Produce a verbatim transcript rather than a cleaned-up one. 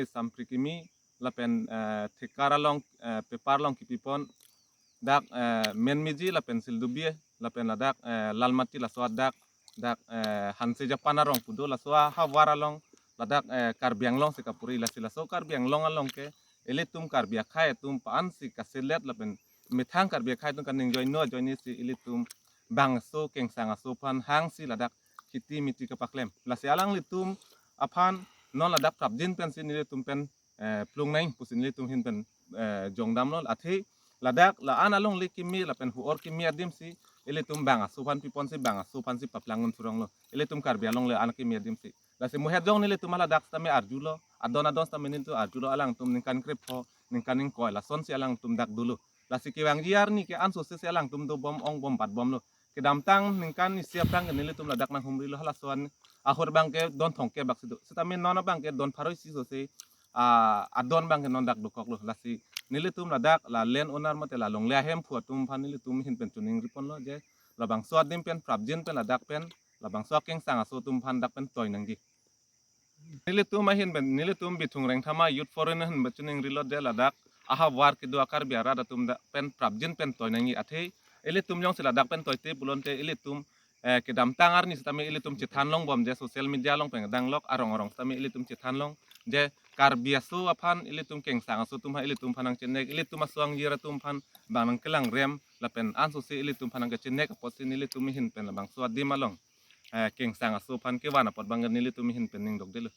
Sampri Kimi lapen eh, Thekar along eh, paper along kipipon dak eh, Menmiji lapen Sildubi lapen ladak eh, Lalmati laso adak dak eh, Hanse Japan arong pu do laso ahavar along ladak eh, Karbi Anglong si kapuri lasi laso Karbi Anglong along ke ilitum Karbi akhei atum pa-an si kaselet lapen methang Karbi akhei atum kaningjoino ajoine si ilitum bangso kengsang aso aphan hangsi ladak khiti miti kapaklem. Lasi alanglitum aphan non ladak prapjin pensi nelitum pen eh, plung nang pusi nelitum ahin pen eh, jongdamlo. Athe ladak la-an alongle kimi lapen hu-or kimi adim si ilitum bang aso aphan piponsi bang aso aphan si paplang un suronglo. Ilitum Karbi alongle an kimi adim si. Lasi muhet jong nelitum ladak sitame arjulo. Adon adon sitame nelitum arjulo alangtum ningkan krepho, ningkan ingkoi lasonsi alangtum dak dolo. Lasi kevangji arni ke ansose si alangtum dobom ong bombatbomlo. Kedamtang ningkan isi aphrang ke nelitum ladak nanghumrilo halaso an ahut abang ke don thomkep bak si do. Sitame non abang ke don pharo isi sose ah, adon abang ke non dak dokoklo. Lasi nelitum ladak la land owner mate la longle ahemphu atum aphan nelitum ahin pen choningriponlo je labangso adim pen prapjin pen ladak pen labangso akengsang aso atum aphan dak pen toi nangji. Nelitum ahin pen nelitum Bithung Rengthama Youth Forum ahin pen choningrilo je ladak ahavar kedo a-Karbi arat atum dak pen prapjin pen toi nangji athe ilitum jongsi ladak pen toite pulote ilitum eh, kedamtang arni sitame ilitum chethan longbom je social media along pen danglok arong arong sitame ilitum chethan long je Karbi aso aphan ilitum kengsang aso atum aphan ilitum aphan nangchenek ilitum aso angjir atum aphan bang nangkelang rem lapen ansose ilitum aphan nangkechenek apotsi nelitum ahin pen labangso adim along eh, kengsang aso aphan kevan apot abang nelitum ahin pen ning dokdelo.